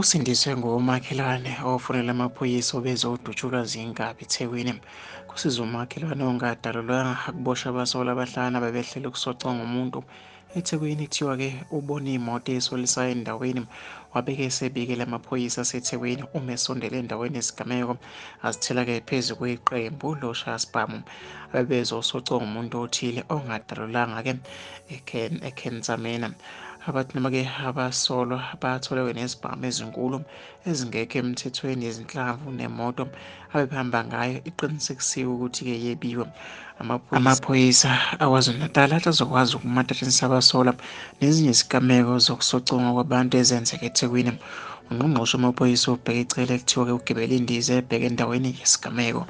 Usindiswe ngomakhelwane ofonela amaphoyisa obezodutshulwa zinkabi eThekwini. Kusiza umakhelwane ongadalulwanga akuboshwa abasolwa abahlanu abebehlela ukusocwa ngomuntu eThekwini. Kuthiwa-ke ubone imoto esolisayo endaweni wabeke esebikela amaphoyisa aseThekwini. Uma esondele endaweni yesigameko azithela-ke phezu kweqembu loshayasibhamu abebezosocwa ngumuntu othile ongadalulanga-ke eKhensamena. Abathi noma-ke abasolwa batholewe nezibhamu ezinkulu ezingekho emthethweni, izinhlamvu nemoto abebehamba ngayo iqinisekisiwe ukuthi-ke yebiwe. Amaphoyisa aKwaZulu-Natal athi azokwazi ukumatanisa abasolwa nezinye izigameko zokusocongwa kwabantu ezenzeka eThekwini. Ungqongqoshe wamaphoyisa uBheki Cele kuthiwa-ke ugibele indiza ebheke endaweni yesigameko.